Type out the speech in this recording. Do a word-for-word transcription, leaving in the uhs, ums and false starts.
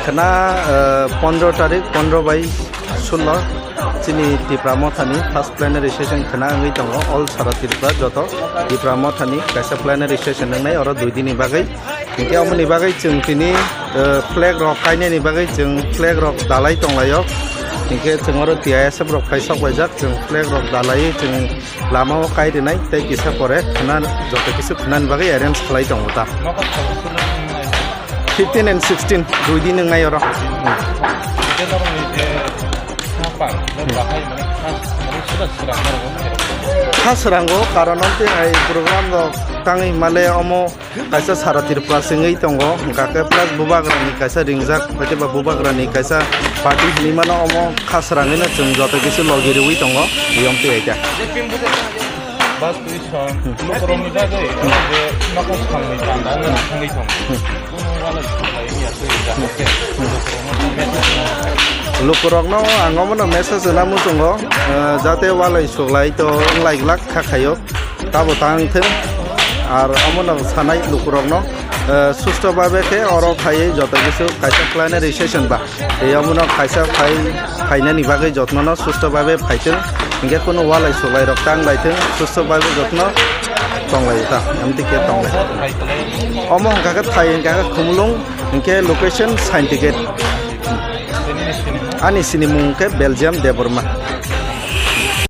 Khna, eh, pondro tarik, pondro bai sullo, chini Tipra Mothani first plenary session khna wngwi tongo. All sara Tripura joto Tipra Mothani kaisa plenary session wngnai, oro dui dini bagwi. Hinkhe omoni bagwi chwng tini, eh, flag rok kainani bagwi chwng flag rok dalai tonglaio. Hinkhe chwng oro T I S F rok phai sok laijak, chwng flag rok dalaiwi chwng lama o kai rwnai tei kisa pore khna, joto kisu khnani bagwi arrange khlai tongo ta. Fifteen and sixteen, dui din wngnai oro. Hmm. Kha srango, karon amtwi hai program rok tangwi male omo kaisa sara Tripura singwi tongo, hwnkha khe plus bubagrani kaisa ringjak, hwnkhe ba bubagrani kaisa party hinwi mano, omo kha srangwi no chwng joto kisu logi rwui tongo, yom twi hai khe. Bas twi song, lukurokni bagwi, je nokha samni tanda wngna thangwi tongo. Lukurokno ang omono message rwna muchungo, eh, jate walai suklai to wnglaigwlak kha khaio. Tabo tang thung. Ar omono sanai lukurokno, eh, susto babe khe oro phaiwi joto kisu kaisa plenary session ba. Tei omono kaisa phai, phainani bagwi jotnono susto babe phaithung. Hinkhe kunu walai suklai rok tang lai thung, susto babe jotno tong lai ta. Amtwi khe tong lai. Omo hwnkha khe thai hwnkha khe Khumulwng, hinkhe location Saintiket. Ani sinimung khe Belgium Debbarma.